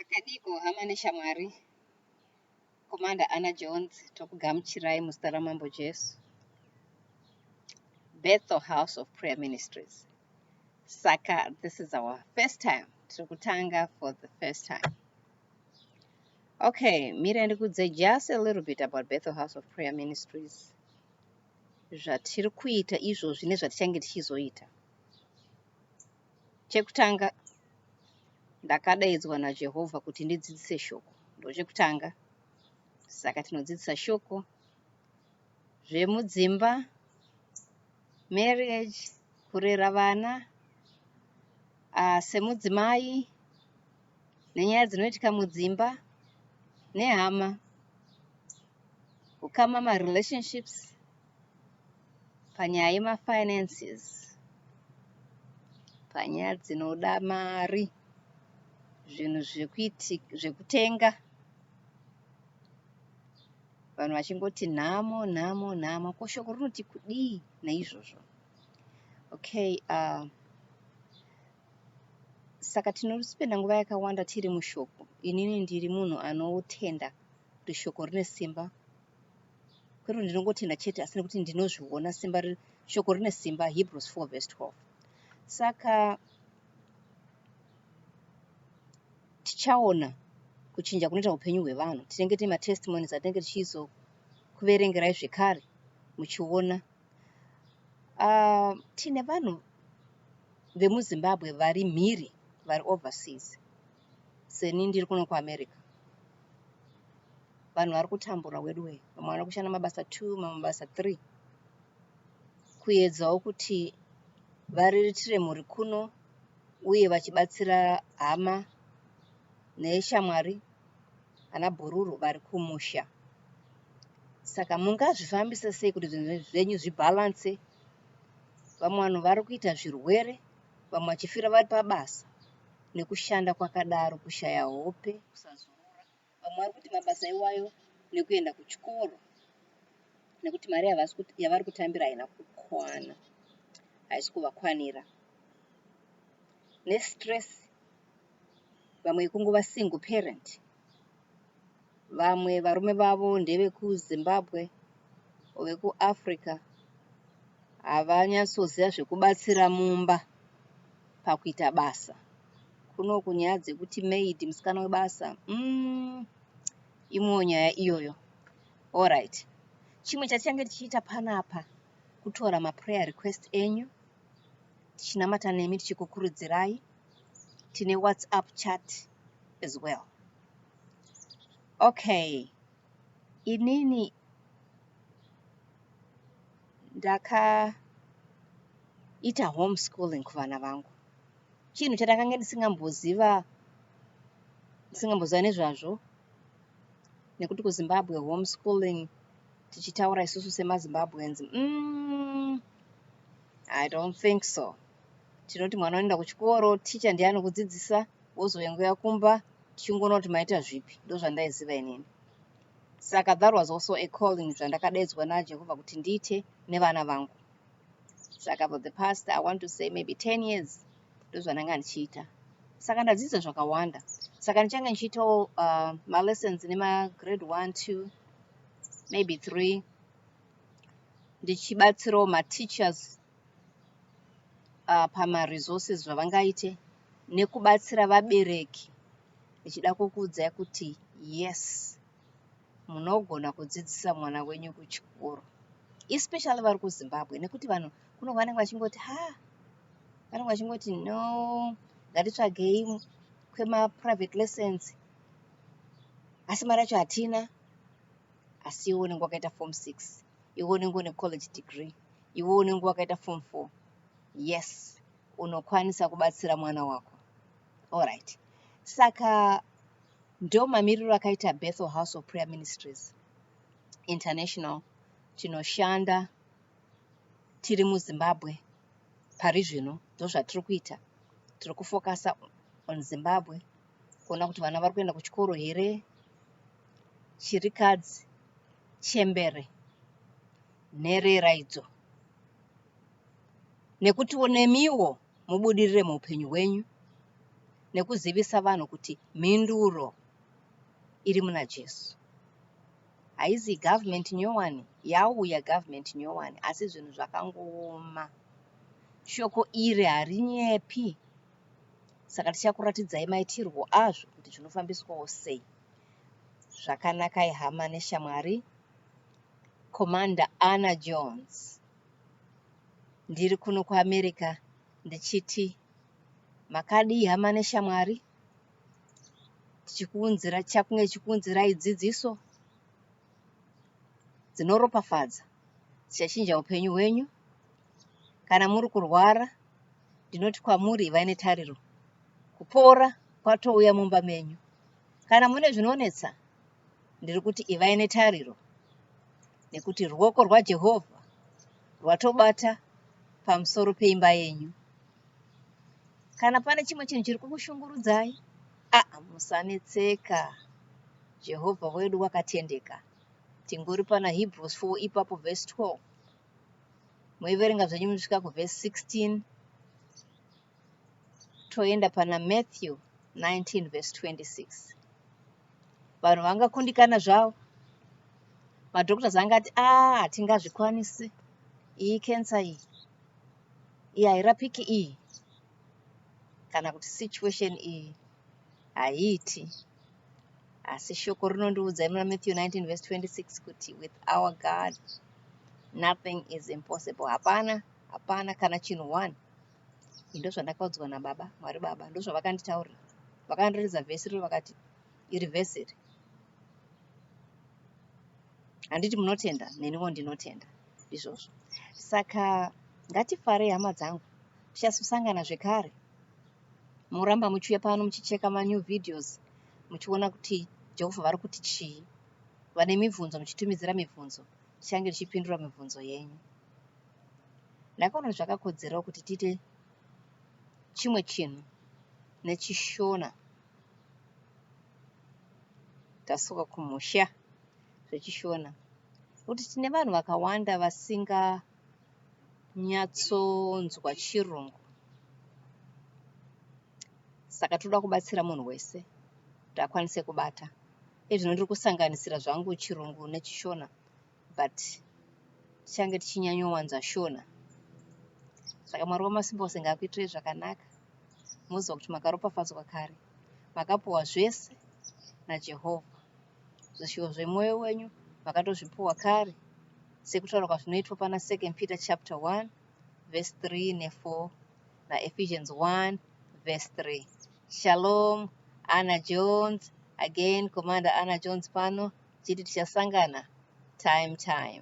Makadiiko hama neshamwari? Commander Anna Jones tokugamuchirai muzita raMambo Jesu. Bethel House of Prayer Ministries. Saka this is our first time. Tiri kutanga for the first time. Okay, mira ndikudze just a little bit about Bethel House of Prayer Ministries. Zvatiri kuita izvozvi nezvatichange tichizoita. Chekutanga, ndakadaidzwa naJehovha kuti ndidzidzise shoko. Ndochekutanga. Saka tinodzidzisa shoko zvemudzimba, marriage, kurera vana, semudzimai, nenyaya dzinoitika mudzimba, nehama, ukama marelationships, panyaya yemafinances, panyaya dzinoda mari, zvinhu zvekutenga, vanhu vachingoti nhamo, nhamo, nhamo. Ko shoko rinoti kudii naizvozvo? Okay, saka tinospenda nguva yakawanda tiri mushoko. Inini ndiri munhu anotenda kuti shoko rine simba. Kwete kuti ndinongotenda chete asi nekuti ndinozviona simba shoko rine simba, Hebrews 4 verse 12. Saka tichaona kuchinja kunoita upenyu hwevanhu. Tinenge tine matestimonies atinenge tichizokuverengerai zvekare muchiona. Tine vanhu vemuZimbabwe vari mhiri, vari overseas. Seni ndiri kuno kuAmerica. Vanhu vari kutambura weduwe. Vamwe vari kushanda mabasa 2, mamwe mabasa 3. Kuedzawo kuti variritire mhuri kuno uye vachibatsira hama neshamwari ana bhururu vari kumusha. Saka mungazvifambisa sei kuti zvinhu zvenyu zvibhalanse? Vamwe vanhu vari kuita zvirwere, vamwe vachifira vari pabasa nekushanda kwakadaro, kushaya hope, kusazorora. Vamwe vari kuti mabasa iwayo nekuenda kuchikoro nekuti mari yavari kutambira haina kukwana, haisi kuvakwanira. Nestress, vamwe kungova single parent, vamwe varume vavo ndevekuZimbabwe vekuAfrica havanyatsoziva zvekubatsira mumba pakuita basa. Kunoku nyaya dzekuti maid musikana webasa imwewo nyaya iyoyo. Alright. Chimwe chatichange tichiita panapa kutora maprayer request enyu tichinamata nemi tichikukurudzirai. Tine WhatsApp chat as well. Okay. Inini ndakaita homeschooling kuvana vangu. Chinhu chandakanga ndisingamboziva ndisingamboziva nezvazvo nekuti kuZimbabwe homeschooling tichitaura isusu semaZimbabweans I don't think so. Tinoti mwana unoenda kuchikoro, ticha ndiye anokudzidzisa, wozouya kumba tichingoona kuti maita zvipi. Ndozvandaiziva inini. Saka that was also a calling zvandakadaidzwa naJehovha kuti ndiite nevana vangu. Saka for the past, I want to say maybe 10 years, ndozvandanga ndichiita. Saka ndadzidza zvakawanda. Saka ndichange ndichiitawo malessons nemagrade 1, 2, maybe 3, ndichibatsirawo mateachers pamaresources zvavangaite nekubatsira vabereki ndichida kukuudzai kuti yes, munogona kudzidzisa mwana wenyu kuchikoro, especially vari kuZimbabwe, nekuti vanhu kuno vanenge vachingoti ha, vanenge vachingoti no, ngatitsvagei kwemaprivate lessons, asi mari yacho hatina. Asi iwe unenge wakaita form 6, iwe unenge une college degree, iwe unenge wakaita form 4, yes, unokwanisa kubatsira mwana wako. Alright, saka ndo mamiriro akaita Bethel House of Prayer Ministries International. Tinoshanda tiri muZimbabwe pari zvino, ndozvatiri kuita. Tiri kufokasa on Zimbabwe kuona kuti vana vari kuenda kuchikoro here, chirikadzi, chembere, nherera idzo, nekutiwo nemiwo mubudirire muupenyu hwenyu. nekuzivisa vanhu kuti mhinduro iri muna Jesu. Haizi government nyowani, yauya government nyowani asi zvinhu zvakangooma. Shoko iri harinyepi. Saka tichakuratidzai maitirwo azvo kuti zvinofambiswawo sei. Zvakanakai hama neshamwari. Commander Anna Jones. Ndiri kuno kuAmerica ndichiti makadii hama neshamwari? Tichikuunzira tichakunge tichikuunzirai dzidziso dzinoropafadza dzichachinja upenyu hwenyu. Kana muri kurwara ndinoti kwamuri ivai netariro. Kupora kwatouya mumba menyu. Kana mune zvinonetsa ndiri kuti ivai netariro nekuti ruoko rwaJehovha rwatobata pamusoro peimba yenyu. Kana pane chimwe chinhu chiri kukushungurudzai, aa musanetseka. Jehovha wedu wakatendeka. Tingori pana Hebrews 4 ipapo verse 12. Moiverenga zvenyu muchisvika kuverse 16. Toenda pana Matthew 19 verse 26. Vanhu vangakundikana zvavo. Madoctors angati ah hatingazvikwanisi. Iyi cancer iyi. Iyi hairapiki iyi. Kana kuti situation iyi haiiti. Asi shoko rinondiudza muna Matthew 19 verse 26 kuti with our God nothing is impossible. Hapana, hapana kana chinhu one. Ndozvandakaudzwa nababa, Mwari baba, ndozvavakanditaurira. Vakandiratidza vhesi riro vakati iri vhesi iri. Handiti munotenda, neniwo ndinotenda. Ndizvozvo. Saka ngatifarei hama dzangu. Tichazosangana zvekare. Moramba muchiuya pano muchicheka manew videos muchiona kuti Jehovha vari kuti chii. Vane mibvunzo muchitumidzira mibvunzo. Tichange tichipindura mibvunzo yenyu. Ndakaona kuti zvakakodzerawo kuti tiite chimwe chinhu nechiShona. Tasuka kumusha zvechiShona. Nekuti tine vanhu vakawanda vasinganyatsonzwa chirungu. Saka toda kubatsira munhu wese kuti akwanise kubata. Ezvino ndiri kusanganisira zvangu chirungu nechiShona but tichange tichinyanyowanza Shona. Saka Mwari wamasimba ose ngaakuitirei zvakanaka. Moziva kuti makaropafadzwa kare. Makapuwa zvese naJehovha. Zvishuwo zvemwoyo wenyu makatozvipuwa kare sekutaura kwazvinoitwa pana 2 Peter chapter 1 verse 3 ne4 naEphesians 1 verse 3. Shalom, Anna Jones. Again, Commander Anna Jones pano. Chiti tichasangana time time.